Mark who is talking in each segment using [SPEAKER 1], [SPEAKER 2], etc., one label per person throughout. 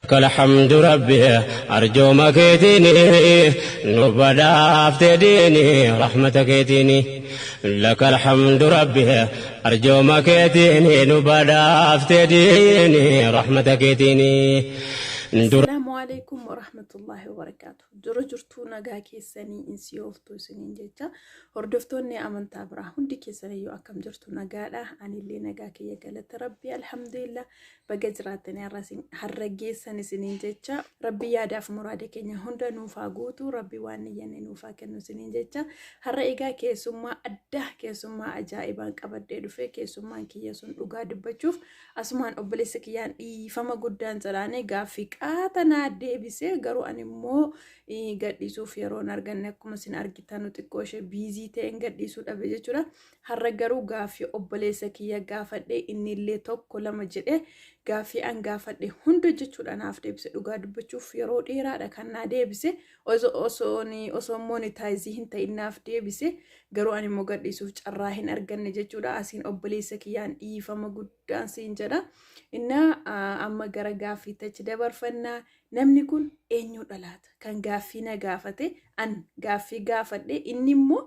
[SPEAKER 1] لك الحمد ربي أرجو كيتيني نبدا افتديني رحمتك كيتيني لك الحمد ربي أرجو كيتيني نبدا افتديني رحمتك كيتيني.
[SPEAKER 2] Assalaamu alaikum warahmatullahi wabarakaatu. Dura jirtuu nagaa keessanii insii ooftuu isiniin jecha hordoftoonni amantaa biraa hundi keessaniyyuu akkam jirtu nagaadha. Anillee nagaa kiyya galata rabbii alhamdulillah baga jiraattanii har'a geessan isiniin jecha rabbi yaadaaf muraada keenya hunda nuufaa guutu rabbi waan niyyanne nuufaa kennu isiniin jecha har'a egaa keessummaa addaa keessummaa ajaa'ibaan qabadhee dhufe keessummaan kiyya sun dhugaa dubbachuuf asumaan obboleessa kiyyaan dhiifama guddaan jedhaanii gaaffii qaata naa deebisee garuu ani immoo gadhiisuuf yeroo hin arganne akkuma isin argitan xiqqoo ishee biizii ta'een gadhiisuu dhabe jechuudha. Har'a garuu gaaffii obboleessa kiyya gaafadhe inni illee tokko lama jedhee gaaffii an gaafadhe hunda jechuudha naaf deebise dhugaa dubbachuuf yeroo dheeraadha kan naa deebise osoo monetize hin ta'in naaf deebise garuu ani immoo gadhiisuuf carraa hin arganne jechuudha. Asiin obboleessa kiyyaan dhiifama guddaan siin jedha. Innaa amma gara gaaffiitti achi dabarfannaa namni kun eenyudha laata kan gaaffii na gaafate an gaaffii gaafadhe inni immoo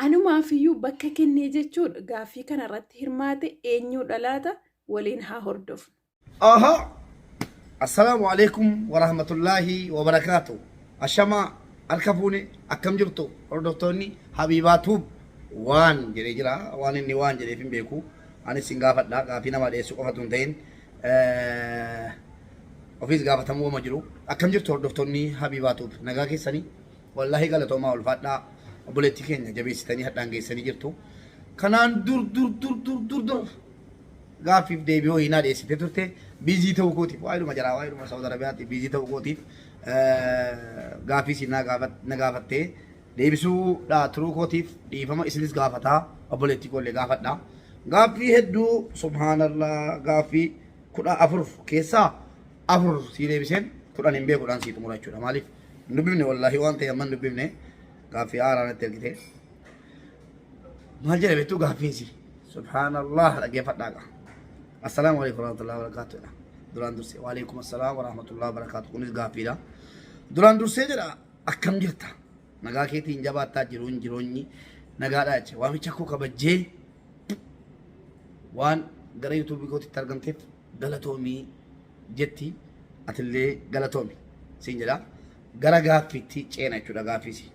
[SPEAKER 2] anumaafiyyuu bakka kennee jechuudha gaaffii kanarratti hirmaate eenyudha laata waliin haa hordofnu.
[SPEAKER 3] Aha! Assalaamu alaikum warahmatullaahi wabarakaatu. Ashamaa harka fuune akkam jirtu hordoftoonni Habiibaa Tuub waan jedhee jira. Waan inni waan jedheef hin beeku. Anis sin gaafadha. Gaaffii nama dhiyeessuu qofatu hin ta'in. Ofiis gaafatamuu wama jiru. Akkam jirtu hordoftoonni Habiibaa Tuub nagaa keessanii? Wallaahi galatoomaa ulfaadhaa obboleettii keenya jabeessitanii hadhaan geessanii jirtu. Kanaan dur dur dur dur dur dur gaaffiif deebii ho'iinaa dhiyeessitee turte biizii ta'uu kootiif waa'eedhuma jaraa waa'eedhuma Saawud Arabiyaatti biizii ta'uu kootiif gaaffii isin na gaafattee deebisuu turuu kootiif dhiifama isinis gaafataa obboleettii koollee gaafadha. Gaaffii hedduu subhaanallah gaaffii 14 keessaa 4 sii deebiseen 10 hin beekuudhaan sii xumura jechuudha. Maaliif hin dubbifne wallaahi waan ta'e amma hin dubbifne gaaffii haaraa natti ergite. Maal jedha beektuu gaaffiinsi? Subhaanallah dhaggeeffadhaa gaa. Assalaamu alaikum warahmatullahi wabarakatuh. Duraan dursee waalaikum assalaam warahmatullahi wabarakatuh. Kunis gaaffiidha. Duraan dursee jedha akkam jirta? Nagaa keetiin jabaattaa jiruun jiroonyi nagaadhaa jecha waamicha koo kabajjee waan gara yuutuubii kootitti argamteef galatoomii jetti atillee galatoomi siin jedha. Gara gaaffiitti ceena jechuudha gaaffiisi.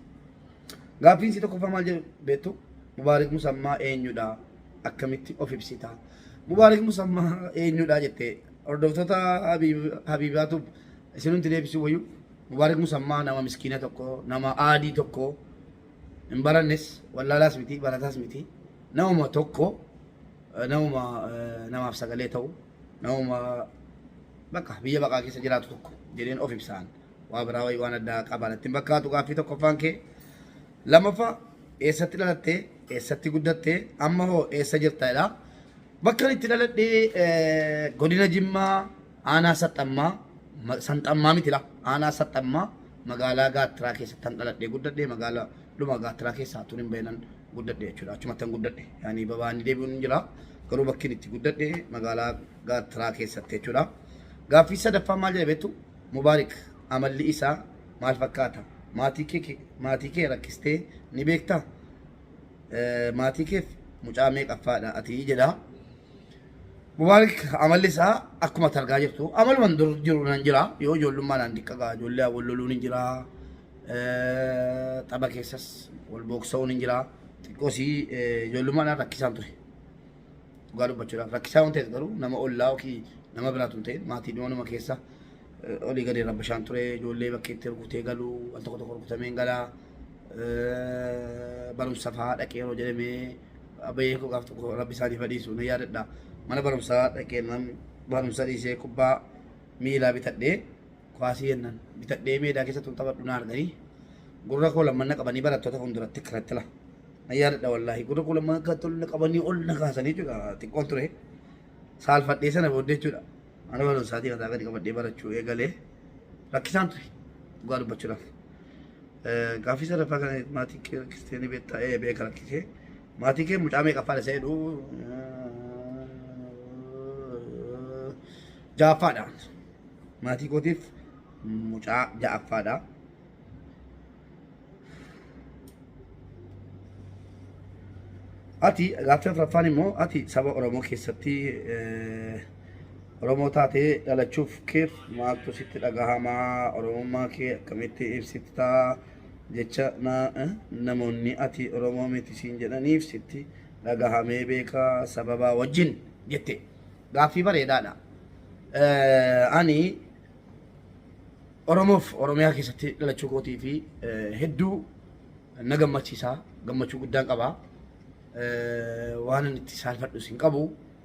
[SPEAKER 3] Gaaffiin si tokkoffaa maal jedhu beektu? Mubaarik Musammaa eenyudha? Akkamitti of ibsita? Mubaarik Musammaa eenyudha jette hordoftoota Habiibaatu isinumti deebisuu wayyu. Mubaarik Musammaa nama miskiina tokko, nama aadii tokko, hin barannes, wallaalaas miti, barataas miti. Namuma tokko, namuma namaaf sagalee ta'u, namuma bakka biyya baqaa keessa jiraatu tokko jedheen of ibsaan. Waa biraa wayii waan addaa qaba natti hin fakkaatu gaaffii tokkoffaan kee. Lammaffaa eessatti dhalatte eessatti guddatte amma hoo eessa jirta jedha. Bakka itti dhaladhe godina Jimmaa aanaa Saxxammaa Sanxammaa miti la aanaa Saxxammaa magaalaa Gaattiraa keessatti kan dhaladhe guddadhe magaalaa dhuma Gaattiraa keessaa tun hin bahinan guddadhe jechuudha. Achumatti kan guddadhe yaani babaanni deebi'uun hin jira garuu bakki itti guddadhe magaalaa Gaattiraa keessatti jechuudha. Gaaffii sadaffaa maal jedha beektu? Mubaarik amalli isaa maal fakkaata? Maatii kee maatii kee rakkistee ni beektaa? Maatii keef mucaa meeqaffaadha ati jedha. Mubaarik amalli isaa akkuma ati argaa jirtu amaluman dur jiru nan jira yoo ijoollummaadhaan diqqa gaa ijoollee wal loluun hin jira tapha keessas wal booksa'uun hin jira xiqqoosii ijoollummaadhaan rakkisaan ture. Dhugaa dubbachuudhaaf rakkisaa waan ta'eef garuu nama ollaa yookiin nama biraatu hin ta'in maatii dhuma nama keessa olii gadi rabbashaan ture ijoollee bakkeetti rukutee galuu al tokko tokko rukutameen galaa barumsa fa'aa dhaqee yeroo jedhamee abbayyee koo gaaf tokko rabbi isaanii fadhiisu na yaadadha mana barumsaa dhaqee nan barumsa dhiisee kubbaa miilaa bitadhee kuwaasii jennan bitadhee meedaa keessatti taphadhu na arganii gurra koo lamman na qabanii barattoota fuulduratti akkanatti la Na yaadadha wallaahi gurra koo lamaan akka tolu na qabanii ol na kaasanii jechuudha xiqqoon ture. Saalfadhee sana booddee jechuudha. Mana barumsaatii mataa gadi qabadhee barachuu eegalee rakkisaan ture dhugaa dubbachuudhaaf. Gaaffii sadaffaa kana maatii kee rakkistee ni beektaa ee beeka rakkisee. Maatii kee mucaa meeqaffaadha isa jedhu ja'affaadha. Maatii kootiif mucaa ja'affaadha. Ati gaaffii afuraffaan immoo ati saba Oromoo keessatti Oromoo taatee dhalachuuf keef maaltu sitti dhagahamaa? Oromummaa kee akkamitti ibsitaa? Jecha namoonni ati Oromoo miti siin jedhaniif sitti dhagahamee beekaa sababaa wajjin jette. Gaaffii bareedaadha. Ani Oromoof Oromiyaa keessatti dhalachuu kootii fi hedduu na gammachiisa. Gammachuu guddaan qaba. Waan inni itti saalfadhus hin qabu.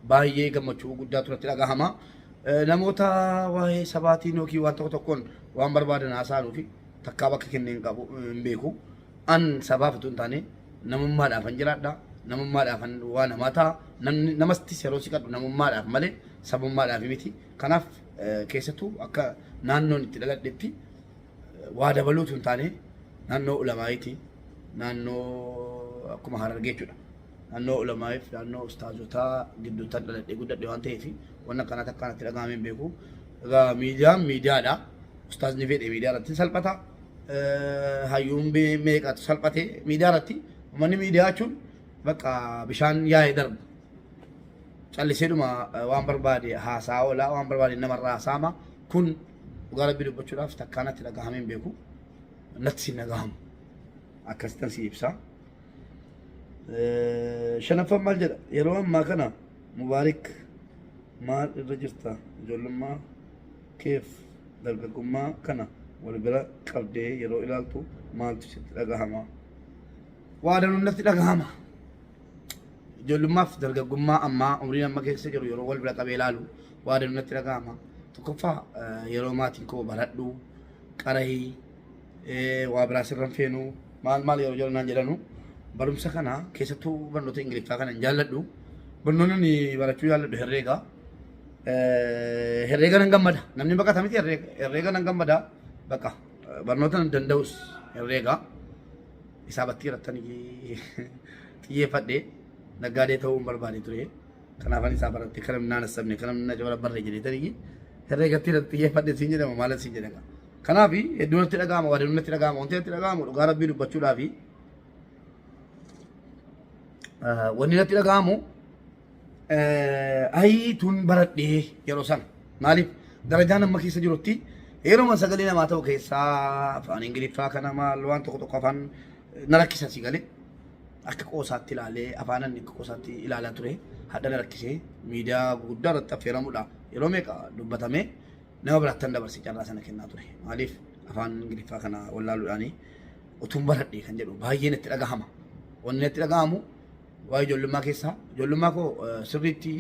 [SPEAKER 3] Baay'ee gammachuu guddaatu natti dhagahama. Namoota waa'ee sabaatiin yookiin waan tokko tokkoon waan barbaadan haasa'anuu fi takkaa bakka kennee hin qabu hin beeku. An sabaaf utuu hin taane namummaadhaafan jiraadha. Namummaadhaafan waa namaa ta'a. Namni namastis yeroo siqadhu namummaadhaaf malee sabummaadhaaf miti. Kanaaf keessattuu akka naannoon itti dhaladhetti waa dabaluutu hin taane naannoo ulamaayiiti. Naannoo akkuma Harargee jechuudha. Naannoo ulamaayiif naannoo ustaazotaa gidduuttan dhaladhee guddadhe waan ta'eef waan akkanaa takkaan itti dhaga'amee hin beeku. Egaa miidiyaan miidiyaadha. Ustaazni fedhe miidiyaa irratti salphata. Hayyuun meeqatu salphate miidiyaa irratti. Uummanni miidiyaa jechuun bakka bishaan yaa'ee darbu. Calliseedhuma waan barbaade haasaa oola, waan barbaade namarraa haasaama. Kun dhugaa Rabbii dubbachuudhaaf takkaa natti dhagahamee hin beeku. Natti sin dhagahamu. Akkasittan si ibsa. Shanaffaan maal jedha? Yeroo ammaa kana Mubaarik maal irra jirta? Ijoollummaa keef dargaggummaa kana wal bira qabdee yeroo ilaaltu maaltu sitti dhagahama? Waa danuun natti dhagahama. Ijoollummaaf dargaggummaa ammaa umriin amma keessa jiru yeroo wal bira qabee ilaalu waa danuun natti dhagahama. Tokkoffaa yeroo maatiin koo baradhu, qarahii, waa biraa sirran feenu maal maal yeroo jedhan naan jedhanu barumsa kana keessattuu barnoota Ingiliffaa kana hin jaalladhu. Barnoonni ani barachuu jaalladhu herreega. Herreega nan gammada. Namni baqata miti herreega. Herreega nan gammada. Bakka barnoota nan danda'us herreega. Isaa battii irratti xiyyeeffadhe naggaadee ta'uu hin barbaade ture. Kanaafan isaa baratti kan namni naan hassabne kan namni na barre jedhee herreegatti irratti xiyyeeffadhe siin jedhama maalan siin jedhama. Kanaaf hedduu natti dhaga'ama waa hedduu natti dhaga'ama wanti natti dhaga'amu dhugaa Rabbii dubbachuudhaafi wanni natti dhaga'amu ayii tun baradhee yeroo sana maaliif darajaan amma keessa jirutti yeroo sagalee namaa ta'u keessaa afaan Ingiliffaa kana maal waan tokko tokko afaan na rakkisa si galee akka qoosaatti ilaalee afaan inni akka qoosaatti ilaalaa ture hadha na rakkisee miidiyaa gurguddaa irratti affeeramuudha yeroo meeqa dubbatamee nama biraattan dabarse carraa sana kennaa ture. Maaliif afaan Ingiliffaa kana wallaaluudhaani utuun baradhe kan jedhu baay'ee natti dhagahama. Wanni natti dhagahamu waa'ee ijoollummaa keessaa ijoollummaa koo sirriitti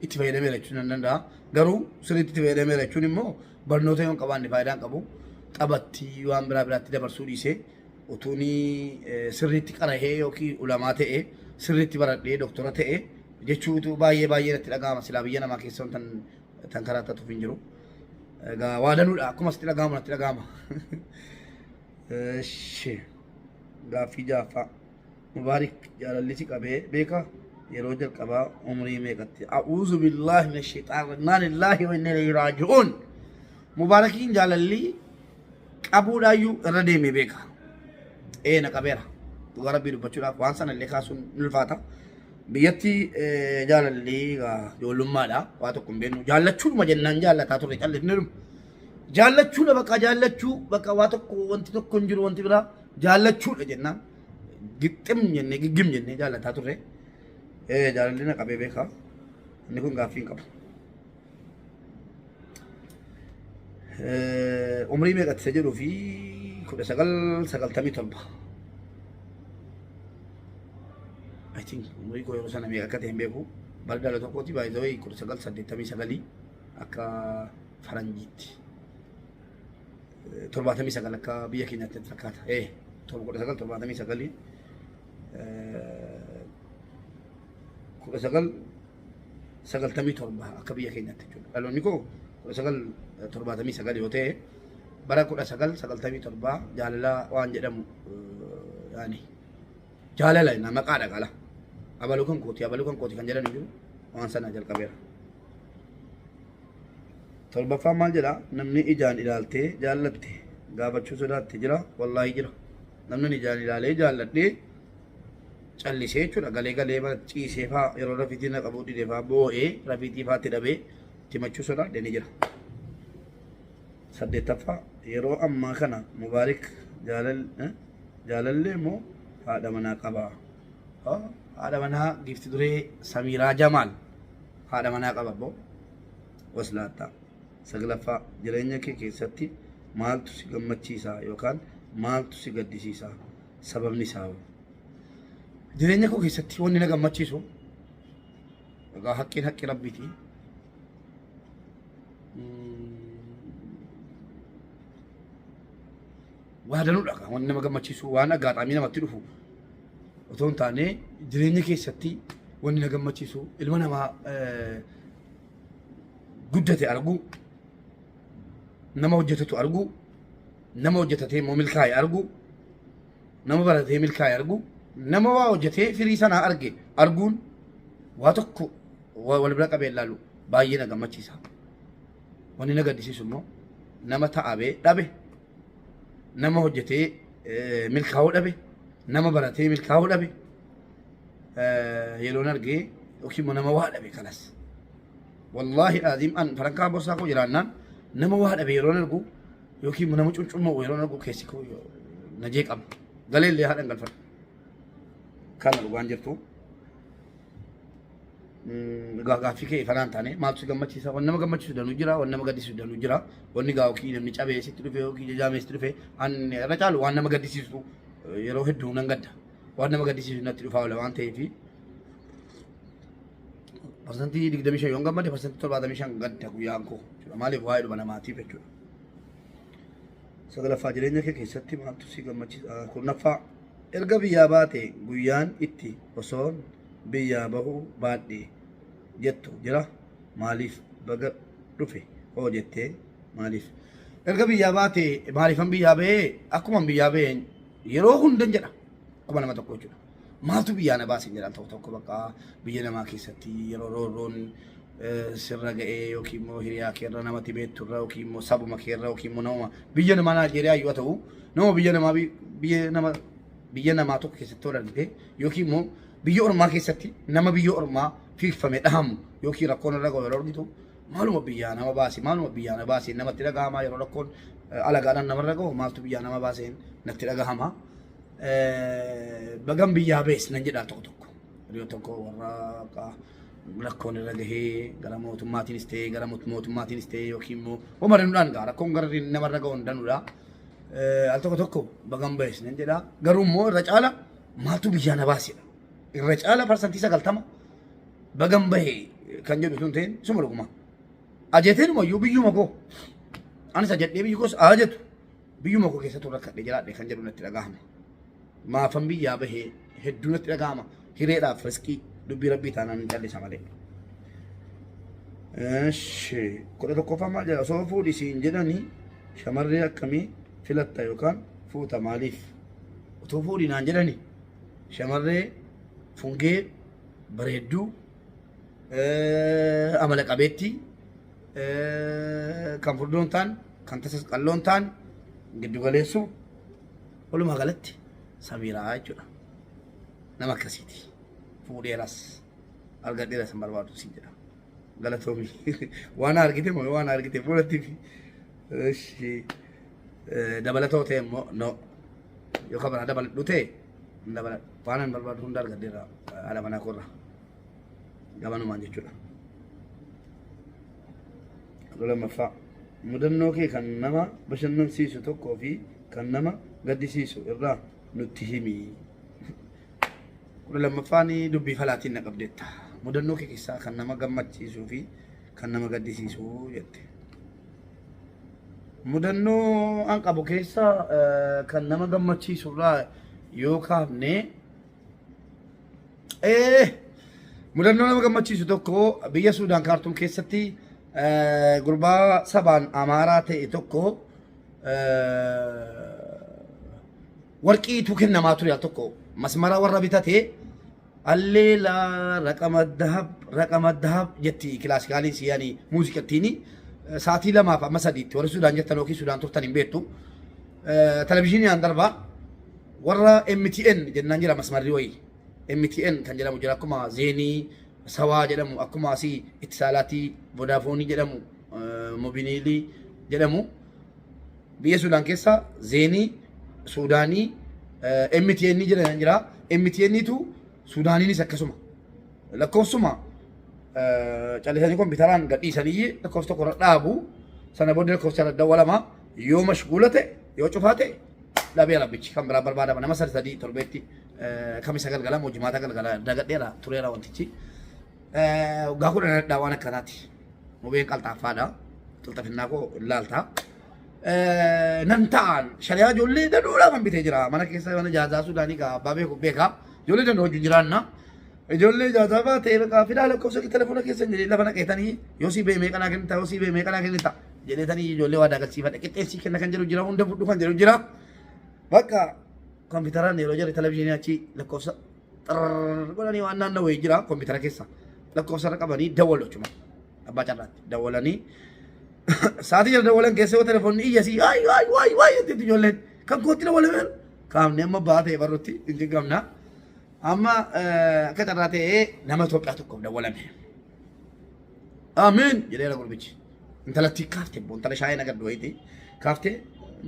[SPEAKER 3] itti fayyadameera jechuun nan danda'a. Garuu sirriitti itti fayyadameera jechuun immoo barnoota yoo hin qabaanne faayidaa hin qabu. Taphatti waan biraa biraatti dabarsuu dhiisee utuun sirriitti qarahee yookiin ulamaa ta'e sirriitti baradhee doktora ta'e jechuutu baay'ee baay'ee natti dhagahama silaa biyya namaa keessa wantan tan karaa tatuuf hin jiru. Egaa waa danuudha akkuma sitti dhaga'amu natti dhaga'ama. Eshi gaaffii jaaffaa Mubaarik jaalalli si qabee beeka yeroo jalqabaa umrii meeqatti? A'uuzu billaahi mina shayxaan innaa lillaahi wa innaa ilayhi raaji'uun. Mubaarakiin jaalalli qabuudhaayyuu irra deemee beeka. Ee na qabeera. Dhugaa Rabbii dubbachuudhaaf waan sana illee kaasuun ni ulfaata. Biyyatti jaalalli egaa ijoollummaadha. Waa tokko hin beeknu. Jaallachuudhuma jennaan jaallataa turre callisnedhuma. Jaallachuudha bakka jaallachuu bakka waa tokko wanti tokko hin jiru wanti biraa jaallachuudha jennaan. Gixxim jennee giggim jennee jaallataa turre. Jaalalli na qabee beeka. Inni kun gaaffii hin qabu. Umrii meeqatti isa jedhuu fi 1997. I think umurii koo yeroo sana meeqa akka ta'e hin beeku. Bara dhala tokkooti by the way 1989 akka faranjiitti. 79 akka biyya keenyaatti natti fakkaata. 1979 1997 akka biyya keenyaatti jechuudha. Dhaloonni koo 1979 yoo ta'e bara 1997 jaalala waan jedhamu yaani jaalala na maqaadha qala. Abaluu kan kooti abaluu kan kooti kan jedhan jiru waan sana jalqabeera. Torbaffaan maal jedha? Namni ijaan ilaaltee jaallatte gaafachuu sodaatte jira? Wallaahi jira. Namni ijaan ilaalee jaalladhee callisee jechuudha. Galee galee mana ciisee faa yeroo rafiitii na qabuu dide faa boo'ee rafiitii faatti dhabee timachuu sodaadhe ni jira. Saddeettaffaa, yeroo ammaa kana Mubaarik jaalallee moo haadha manaa qaba? Haadha manaa giifti duree Samiiraa Jamaal haadha manaa qaba boo. Waslaattaa. Saglaffaa, jireenya kee keessatti maaltu si gammachiisa yookaan maaltu si gaddisiisa? Sababni isaa hoo? Jireenya koo keessatti wanni na gammachiisu egaa haqqiin haqqi rabbiiti. Waa danuudha kan wanni nama gammachiisu waan aggaadhaamii namatti dhufu otoo hin taane jireenya keessatti wanni na gammachiisu ilma namaa guddate arguu, nama hojjetatu arguu, nama hojjetatee immoo milkaa'e arguu, nama baratee milkaa'e arguu, nama waa hojjetee firii sanaa arge arguun waa tokko wal bira qabee ilaalu baay'ee na gammachiisa. Wanni na gaddisiisu immoo nama ta'abee dhabe, nama hojjetee milkaa'uu dhabe, nama baratee milkaa'uu dhabe yeroon argee yookiin immoo nama waa dhabe kanas. Wallaahi aziim an farankaa borsaa koo jiraannaan nama waa dhabe yeroon argu yookiin immoo nama cuncummoo yeroon argu keessi koo na jeeqama. Galee illee haadhan galfadha. Kana dhugaan jirtu. Egaa gaaffii kee ifanaan taane maaltu si gammachiisa? Wanni nama gammachiisu danuu jira, wanni nama gaddisiisu danuu jira. Wanni gaa yookiin namni cabee sitti dhufe yookiin jajaamee sitti dhufe an irra caalu waan nama gaddisiisu yeroo hedduu nan gadda. Waan nama gaddisiisu natti dhufaa oola waan ta'eef 25% yoon gammade 75% gadda guyyaan koo jechuudha. Maaliif waa'ee dhuma namaatiif jechuudha. Sagalaffaa, jireenya kee keessatti maaltu si gammachiisa? 10ffaa, erga biyyaa baate guyyaan itti osoon biyyaa bahuu baadhe jettu jira? Maaliif? Baga dhufe hoo jettee maaliif? Erga biyyaa baate maaliifan biyyaa bahee? Akkuman biyyaa baheen yeroo hundan jedha. Akkuma nama tokko jechuudha. Maaltu biyyaa na baase jedhan tokko tokko bakka biyya namaa keessatti yeroo roorroon sirra ga'ee yookiin immoo hiriyaa keerra namatti beekturra yookiin immoo sabuma keerra yookiin immoo nama biyya namaa Naajeeriyaa yoo ta'u nama biyya namaa biyya nama biyya namaa tokko keessatti wal argite yookiin immoo biyya ormaa keessatti nama biyya ormaa fiigfame dhahamu yookiin rakkoon irra ga'u yeroo argitu maaluma biyyaa nama baase, maaluma biyyaa na baase namatti dhagahama. Yeroo rakkoon alagaadhaan namarra ga'u maaltu biyyaa nama baaseen natti dhagahama. Bagan biyyaa bees nan jedha tokko tokko. Yeroo tokko warra akka rakkoon irra gahee gara mootummaatiinis ta'ee gara mootummaatiinis ta'ee yookiin immoo homa danuudhaan gaa rakkoon gara namarra ga'u hin danuudha. Al tokko tokko bagan bees nan jedha. Garuu immoo irra caala maaltu biyyaa na baasedha. Irra caala 90% bagan bahe kan jedhu sun ta'in suma dhuguma. Ajeeteenuma iyyuu biyyuma koo. Anis ajedhee biyyi koos ajetu. Biyyuma koo keessattuu rakkadhe jiraadhe kan jedhu natti dhagahama. Maafan biyyaa bahee hedduu natti dhagahama. Hireedhaaf riskii dubbii rabbii taanaan hin callisa malee. Eshi 11ffaa maal jedha? Osoo fuudhi siin jedhanii shamarree akkamii filatta yookaan fuuta, maaliif? Otoo fuudhi naan jedhanii shamarree fungee bareedduu amala qabeettii kan furdoon ta'an kan tasas qalloon ta'an giddu galeessu walumaa galatti Samiiraa jechuudha. Nama akkasiiti. Fuudheeras argadheeras hin barbaadu siin jedha. Galatoomi. Waan argite moo waan argite fuulatti fi dabalatoo ta'e immoo no yoo kabara dabaladhu ta'e hin dabaladhu. Waan hin barbaadu hunda argadheera haadha manaa koorra. Gabanumaan jechuudha. 12ffaa, mudannoo kee kan nama bashannansiisu tokkoo fi kan nama gaddisiisu irraa nutti himi. 12ffaan dubbii falaatiin na qabdeetta. Mudannoo kee keessaa kan nama gammachiisuu fi kan nama gaddisiisu jette. Mudannoo an qabu keessaa kan nama gammachiisu irraa yoo kaafne mudannoo nama gammachiisu tokko biyya Suudaan Kaartuum keessatti gurbaa sabaan Amaaraa ta'e tokko warqiitu kennamaa ture al tokko masmara warra bitate alleela raqama dahab raqama dahab jetti kilaasikaaliin siyaanii muuziqattiini. Sa'aatii lamaaf amma sadiitti warri Sudaan jettan yookiin Sudaan turtan hin beektu. Televizyiiniidhaan darba warra MTN jennaan jira masmarri wayii. MTN kan jedhamu jira akkuma Zeenii Sawaa jedhamu akkuma asii Ittisaalaatii Vodaafoonii jedhamu Mobiiniilii jedhamu. Biyya Sudaan keessa Zeenii Suudaanii MTN jedhan jira. MTN tu Suudaaniinis akkasuma. Lakkoofsuma callisanii kompiitaraan gadhiisanii lakkoofsa tokko irra dhaabu. Sana booda lakkoofsa irra dawwalama. Yoo mashguula ta'e yoo cufaa ta'e dhabee rabbichi kan biraa barbaadama. Nama sadi sadii torbeetti kamisa galgala moo jimaata galgala dagadheera tureera wantichi. Waggaa kudhan hadhaa waan akkanaati. Mubeen qalxaaffaadha. Qalxafinnaa koo ilaalta. Nan ta'an shari'aa ijoollee danuudhaa kan bitee jira. Mana keessa mana jaazaa Sudaanii gaa abbaa beeku beeka. Ijoollee danuu wajjin jiraanna. Ijoollee jaazaa fa'aa ta'e beekaa fidaa lakkoofsa telefoona keessa hin jedhee lafa naqeetanii yoo sii bee meeqa naa kennita yoo sii bee meeqa naa kennita jedheetanii ijoollee waadaa galchiifadha. Qixxeessii kenna kan jedhu jira hunda fudhu kan jedhu jira. Bakka kompiitaraan yeroo jedhe televizyiinii achi lakkoofsa xarrrr godhanii waan naannoo wayii jira kompiitara keessa lakkoofsa irra qabanii dawwalu achuma abbaa carraatti dawwalanii sa'aatii jala dawwalan keessa yoo telefoonni iyya sii waay waay waay waay jetti ijoolleen kan kootti dawwalameen qaamni amma ba'aa ta'e barrutti hin cinqamna amma akka carraa ta'ee nama Itoophiyaa tokkoof dawwalame. Amiin jedheera gurbichi. Intalattii kaafte intala shaayii nagaddu wayiiti kaafte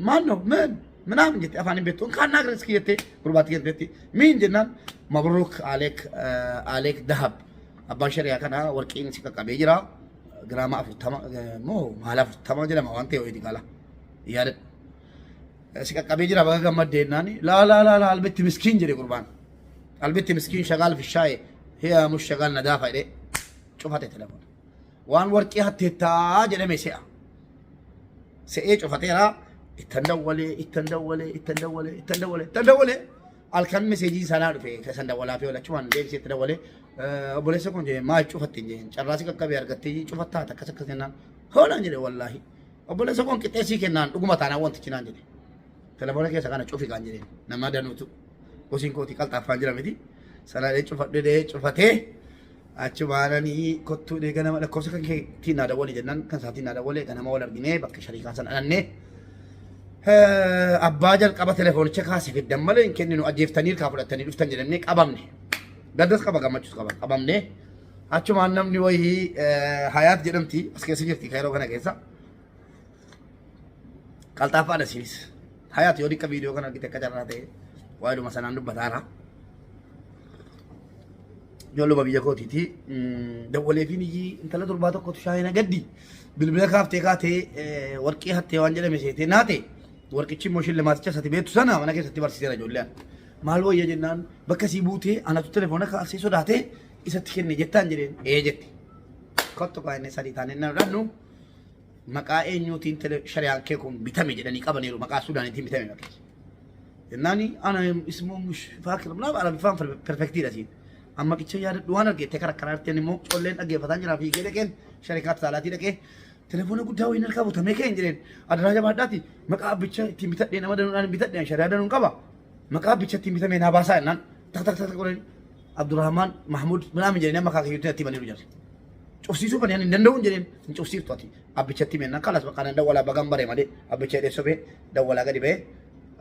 [SPEAKER 3] maannoo ምን ምናምን jette afaan hin beektu kan naa riskii jette gurbaatti kentetti miin jennaan mabruuk aleek aleek dahab abbaan shari'aa kana warqiin si qaqqabee jira giraama 40 moo maal 40 jedhama waan ta'e wayiiti qala yaadadhu si qaqqabee jira baga gammadde jennaan laa laa laa laa albitti miskiin jedhe gurbaan albitti miskiin shagaal fishaaye hiya mush shagaal nadaafa jedhe cufate telefoona waan warqii hatteettaa jedhame se'a se'ee cufateera ittan dawwalee ittan dawwalee ittan dawwalee ittan dawwalee ittan dawwalee halkan meseejii sanaa dhufe san dawwalaa fi achumaan deebisee itti dawwalee obboleessa kun jedhe maal cufatte hin jeen carraasi qaqqabee argattee cufattaa akkas akkas jennaan hoonaan jedhe wallaahi obboleessa kun qixxeessii kennaan dhuguma taanaan wantichi naan jedhe telefoona keessa kana cufi kaan jedheen nama danuutu gosiin kootii qalxaaffaan jira miti sanaa cufadhee cufatee Achumaananii kottuu dhee ganama lakkoofsa kan keetiin naa dawwali jennaan kan isaatiin naa dawwale ganama wal arginee bakka shariikaa sana dhanannee abbaa jalqaba telefoonicha kaase fiddan malee hin kenninu ajjeeftanii irkaa fudhattanii dhuftan jedhamnee qabamne. Gaddas qaba gammachuus qaba qabamne. Achumaan namni wayii Hayaat jedhamti as keessa jirti kairoo kana keessa. Qalxaaffaadha isinis. Hayaat yoo diqqa viidiyoo kana argite akka carraa ta'e waa'ee sanaan dubbataara. Ijoolluma biyya kootiiti. Dawwaleefiin iyyii intala durbaa tokkotu shaayii nagaddi. Bilbila kaaftee kaatee warqii hattee waan jedhame seetee naate. Warqichi immoo shillimaaticha sati beektu sana mana keessatti barsiiseera ijoolleen. Maal wayya jennaan bakka sii buutee anatu telefoona kaasee sodaatee isatti kenne jettaan jedheen ee jette. Kottu kaa inni sadii taanee nan dhannu maqaa eenyuutiin shariyaan kee kun bitame jedhanii qabaniiru maqaa Suudaaniitiin bitame maqaa. Jennaani ana ismoo mush faakir mnaaf arabiffaan perfektiidha siin. Amma qicha yaadadhu waan argeette kara karaartiin immoo colleen dhaggeeffataan jira fiigee dhaqeen sharikaat saalaatii dhaqee telefoona guddaa wayiin harkaa butamee ka'een jedheen adaraa jabaadhaati maqaa abbicha ittiin bitadhee nama danuudhaan bitadhee shari'aa danuun qaba maqaa abbicha ittiin bitamee naa baasaa jennaan tak tak tak godhanii Abdurrahmaan Mahmud minaamin jedhanii amma kaakayyuutti natti himaniiru jarri. Cufsiisuu kan hin danda'uun jedheen hin cufsiiftu ati abbichatti himennaan kalas bakka nan dawwalaa bagan bare malee abbicha jedhee sobee dawwalaa gadi ba'ee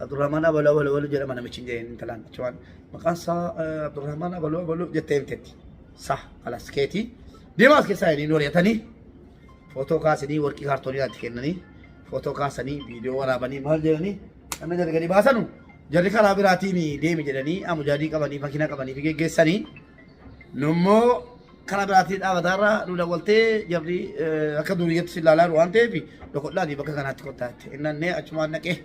[SPEAKER 3] Abdurrahmaan abaluu abaluu abaluu jedhama namichi hin jedheen intalaan achumaan maqaan isaa Abdurrahmaan abaluu abaluu jettee himteetti. Sah kalas keetii deemaa as keessaa jedhanii ori'atanii footoo kaasanii warqii kaartoonii itti kennanii footoo kaasanii viidiyoo waraabanii maal jedhanii kana jarri gadi baasanu jarri karaa biraatiin deemi jedhanii amujaadii qabanii makiina qabanii fi geggeessanii nummoo karaa biraatiin dhaabataarra nu dawwaltee jarri akka duuriyyatti si ilaalaa jiru waan ta'eef dhokodhaati bakka kanaatti kottaa jette. Innannee achumaan dhaqee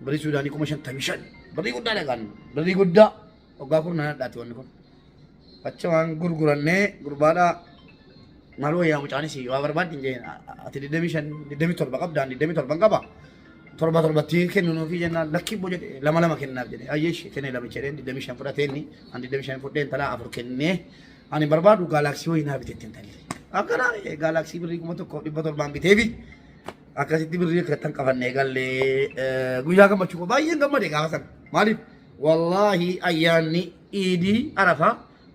[SPEAKER 3] birrii Suudaanii 55,000 birrii guddaa dhaqaan birrii guddaa waggaa kurnan hadhaati wanni kun. Achumaan gurgurannee gurbaadhaa maal wayyaa mucaanis waa barbaaddi hin jeen ati 25 27 qabdaan 27 qaba. Torba torbatti kenninuufi jennaan lakki immoo jedhe lama lama kennaaf jedhe ayyeesh kenne lamicha jedheen 25 fudhatee inni an 25 fudhee intalaa afur kennee ani barbaadu gaalaaksii wayii naa bitetti intalli akkana gaalaaksii birrii 1700 biteefi akkasitti birrii akkattan qabannee gallee guyyaa gammachuu koo baay'een gammade gaafa sana maaliif wallaahi ayyaanni iidii arafaa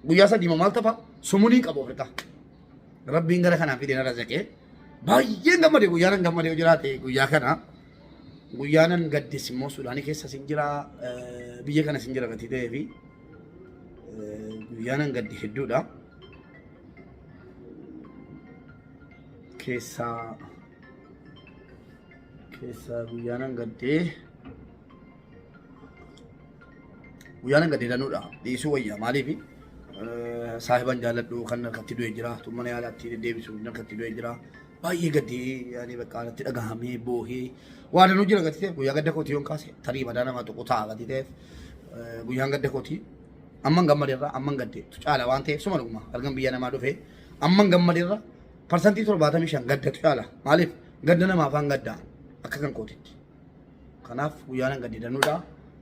[SPEAKER 3] guyyaa sadii maal tafa sumunii qabu Afrikaa rabbiin gara kanaan fidee na razaqee. Baay'een gammade guyyaanan gammade yoo jiraate guyyaa kana. Guyyaanan gaddis immoo Suudaanii keessa sin jira biyya kana sin jira gatii ta'ee fi guyyaanan gaddi hedduudha. Keessaa keessaa guyyaanan gaddee guyyaanan gaddee danuudha dhiisuu wayya maaliif saahiban jaalladhu kan harkatti du'e jira mana yaalaatti deddeebisu harkatti du'e jira baay'ee gaddee yaani bakka natti dhagahamee boohee waa danuu jira gatii ta'eef guyyaa gadda kootii yoon kaase tarii madaa namaa tuqu ta'a gatii ta'eef guyyaan gadda kootii amman gammadeerra amman gaddeetu caala waan ta'eef suma dhuguma argan biyya namaa dhufe amman gammadeerra 75% gaddatu caala maaliif gadda namaa afaan gaddaa akka kan kootitti kanaaf guyyaan gadde danuudha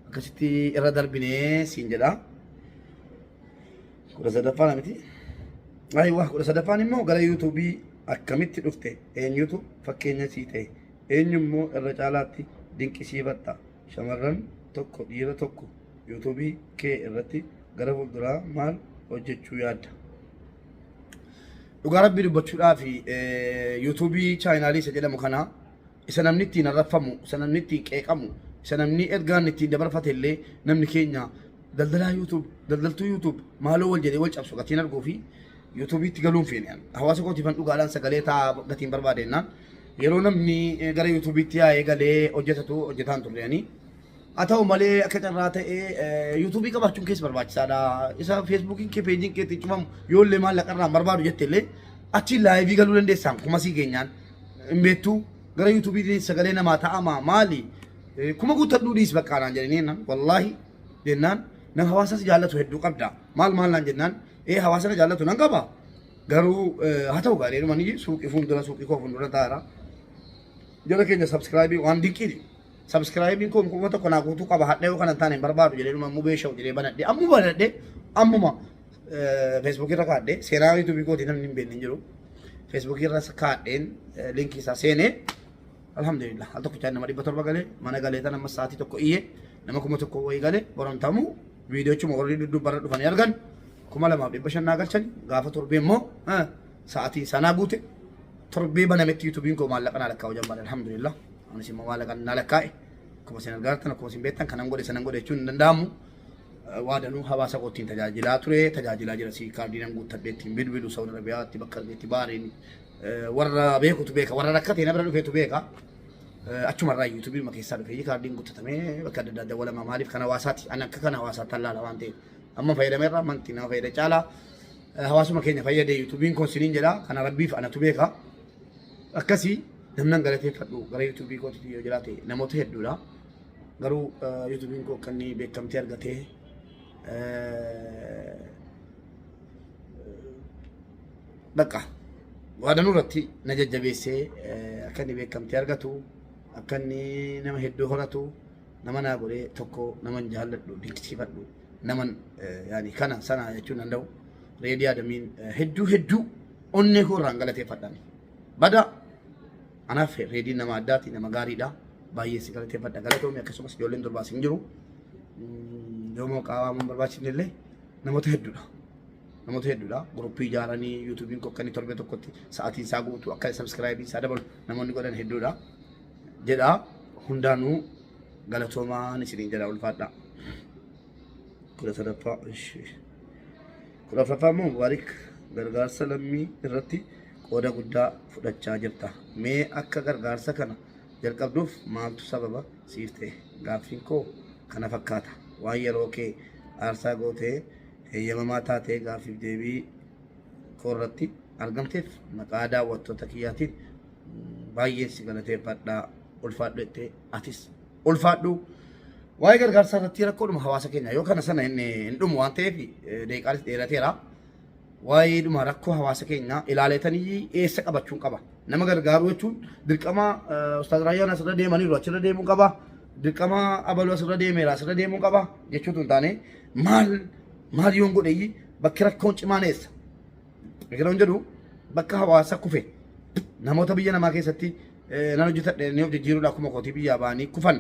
[SPEAKER 3] akkasitti irra darbinee siin jedha. 13ffaan miti. Ayiwaa 13ffaan immoo gara yuutuubii akkamitti dhufte eenyutu fakkeenya sii ta'e eenyu immoo irra caalaatti dinqisiifatta shamarran tokko dhiira tokko yuutuubii kee irratti gara fuulduraa maal hojjechuu yaadda? Dhugaa rabbii dubbachuudhaaf yuutuubii chaayinaalii isa jedhamu kana isa namni ittiin arrabfamu isa namni ittiin qeeqamu isa namni ergaan ittiin dabarfate illee namni keenya daldalaa YouTube daldaltuu YouTube maaloo wal jedhee wal cabsu gatiin arguu fi YouTube'itti galuun feene hawaasa kootiifan dhugaadhaan sagalee ta'a gatiin barbaadennaan yeroo namni gara YouTube'itti yaa'ee galee hojjetatu hojjetaan turreeni. Haa ta'u malee akka carraa ta'ee YouTube'ii qabaachuun keessa barbaachisaadha. Isa Facebookiin kee peejiin kee ittiin cufamu yoo illee maallaqa irraa hin barbaadu jette illee achiin laayivii galuu dandeessaan kuma sii keenyaan hin beektu gara YouTube'iitiin sagalee namaa ta'ama maali kuma guuttadhuu dhiis bakka naan jedhanii jennaan wallaahi jennaan nama hawaasa si jaallatu hedduu qabda maal maal naan jennaan ee hawaasa na jaallatu nan qaba garuu haa ta'u gaarii dhumanii suuqii fuuldura suuqii koo fuuldura taa'ara jara keenya sabskraayibii waan dinqiidhi sabskraayibiin koo 1000 naa guutuu qaba hadha yoo kana hin taane hin barbaadu jedhee dhuma mubee sha'u jedhee banadhe ammuma banadhe ammuma feesbuukii irra kaadhe seenaa yuutuubii kootii namni hin beekne hin jiru feesbuukii irra kaadheen linkii isaa seenee alhamdulillah al tokkichaan nama 700 galee mana galee tan amma sa'aatii tokko iyye nama 1000 wayii gale borontamu viidiyoochuma warri duddubarra dhufanii argan 2500 naa galchan gaafa torbee immoo sa'aatiin sanaa guute torbee banametti yuutuubiin koo maallaqa naa lakkaa'u jammaadha alhamdulillah anis immoo maallaqa naa lakkaa'e akkuma isin argaartan akkuma isin beektan kanan godhe sanan godhe jechuun hin danda'amu waa danuu hawaasa koo ittiin tajaajilaa ture tajaajilaa jira sii kaardii nan guuttadhe ittiin bilbilu Saudi Arabiyaatti bakka argetti baariin warra beekutu beeka warra rakkate na bira dhufeetu beeka achumarraa yuutuubii keessaa dhufee kaardiin guuttatamee bakka adda addaa dawwalama maaliif kan hawaasaati ani akka kan hawaasaatti allaala waan ta'eef amma fayyadameerra amantii nama fayyada caalaa hawaasuma keenya fayyade yuutuubiin kun siniin jedha kana rabbiif anatu beeka akkasii namnan galateeffadhu gara yuutuubii kootitti yoo jiraate namoota hedduudha garuu yuutuubiin koo akka inni beekamtii argatee bakka waa danuu irratti na jajjabeessee akka inni beekamtii argatu akka inni nama hedduu horatu nama naa godhee tokko naman jaalladhu dinqisiifadhu naman yaani kana sana jechuun danda'u reedii adamiin hedduu hedduu onnee koo irraan galateeffadhaan bada anaaf reediin nama addaati nama gaariidha baay'ee si galateeffadha galatoomi akkasumas ijoolleen durbaas hin jiru yoo maqaa waamuun barbaachisne illee namoota hedduudha. Namoota hedduudha. Guruppii ijaaranii yuutuubiin qoqqanii torbee tokkotti sa'aatiin isaa guutu akka sabskraayibii isaa dabalu namoonni godhan hedduudha. Jedha hundaanuu galatoomaan isiniin jedha ulfaadha. 13ffaa 14ffaa immoo Mubaarik gargaarsa lammii irratti qooda guddaa fudhachaa jirta. Mee akka gargaarsa kana jalqabduuf maaltu sababa siif ta'e? Gaaffiin koo kana fakkaata. Waan yeroo kee aarsaa gootee heeyyamamaa taatee gaaffiif deebii koorratti argamteef maqaa daawwattoota kiyyaatiin baay'een si galateeffadha ulfaadhu jettee atis ulfaadhu. Waa'ee gargaarsaa irratti rakkoodhuma hawaasa keenya yoo kana sana inni hin dhumu waan ta'eef deeqaanis dheerateera. Waa'eedhuma rakkoo hawaasa keenyaa ilaaleetanii eessa qabachuun qaba. Nama gargaaruu jechuun dirqama Ustaaz Raayyaan asirra deemaniiru achirra deemuu qaba. Dirqama abaluu asirra deemeera asirra deemuu qaba jechuutu hin taane maal maal yoon godhe bakki rakkoon cimaan eessa? Yeroon jedhu bakka hawaasa kufe namoota biyya namaa keessatti nan hojjetadhe ni of jijjiiruudha akkuma kootii biyyaa ba'anii kufan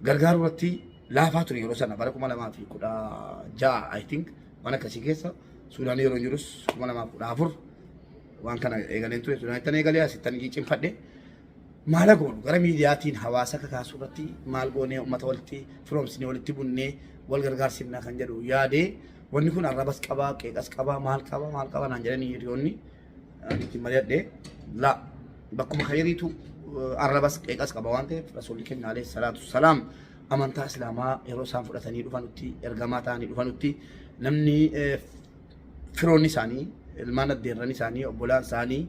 [SPEAKER 3] gargaaruu irratti laafaa ture yeroo sana bara 2016 I think waan akkasii keessa Suudaan yeroo jirus 2014 Waan kana eegaleen ture Sudaanittan eegalee asittan cimfadhe. Maala goonu gara miidiyaatiin hawaasa kakaasuu irratti maal goonee uummata walitti firoomsinee walitti bunnee wal gargaarsifnaa kan jedhu yaadee, wanni kun arrabas qabaa, qeeqas qabaa, maal qabaa, maal qabaa naan jedhanii hiriyoonni, ani ittiin mari'adhe. La, bakkuma khayriitu arrabas qeeqas qaba waan ta'eef, Rasuulli keenya alayhi salaatu salaam amantaa Islaamaa yeroo isaan fudhatanii dhufanutti, ergamaa ta'anii dhufanutti, namni firoonni isaanii, ilmaan addeerran isaanii, obbolaan isaanii,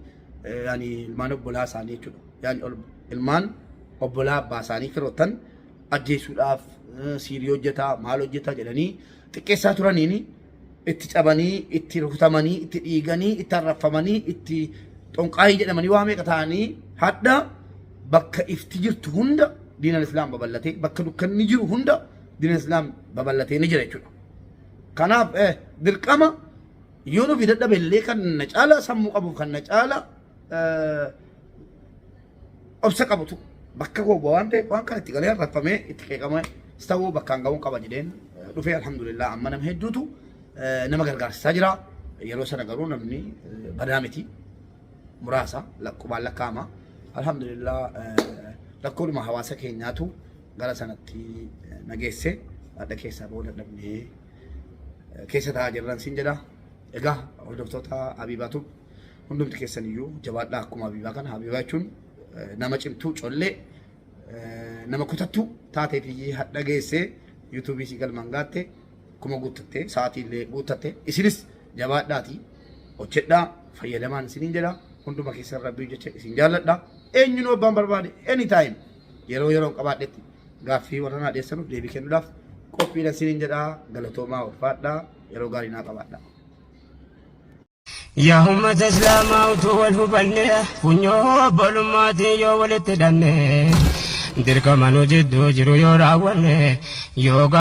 [SPEAKER 3] yaani ilmaan obbolaa isaanii jechuudha. Yaani ilmaan obbolaa abbaa isaanii firoottan ajjeesuudhaaf siirii hojjetaa, maal hojjetaa jedhanii xiqqeessaa turaniini itti cabanii, itti rukutamanii, itti dhiiganii, itti arrabfamanii, itti xonqaayii jedhamanii waa meeqa ta'anii, hadha bakka ifti jirtu hunda diinal Islaam babal'atee, bakka dukkanni jiru hunda diinal Islaam babal'atee ni jira jechuudha. Kanaaf dirqama yoo nufi dadhabe illee kan na caala sammuu qabuuf, kan na caala obsa qabutu bakka koo bu'a waan ta'eef, waan kana itti galee arrabfamee itti qeeqamee ta'uu bakkaan ga'uun qaba jedheen dhufee, alhamdulillah, amma nama hedduutu nama gargaarsisaa jira. Yeroo sana garuu namni badaa miti, muraasa lakkubaan lakkaa'ama. Alhamdulillah, rakkoodhuma hawaasa keenyaatu gara sanatti na geesse, hadha keessaa ba'uu dadhabnee keessa taa'aa jirran siin jedha. Egaa hordoftoota Habiibaatu, hundumti keessan iyyuu jabaadhaa akkuma Habiibaa kana. Habiibaa jechuun nama cimtuu, collee, nama kutattuu taateetii hadha geessee yuutuubii si galmaan gaatte, 1000 guuttattee, sa'aatii illee guuttatte. Isinis jabaadhaatii hojjedhaa fayyadamaan isiniin jedha. Hunduma keessan Rabbii jecha isin jaalladha. Eenyunuu abbaan barbaade anytime yeroo yeroon qabaadhetti gaaffii warra naa dhiyeessanuuf deebii kennuudhaaf qophiidha isiniin jedha. Galatoomaa, ulfaadhaa, yeroo gaarii naa qabaadha.
[SPEAKER 1] Yaa ummata Islaamaa, utuu wal hubanne, funyoo obbolummaatiin yoo walitti hidhanne, dirqama nu jidduu jiru yoo raawwanne, yoo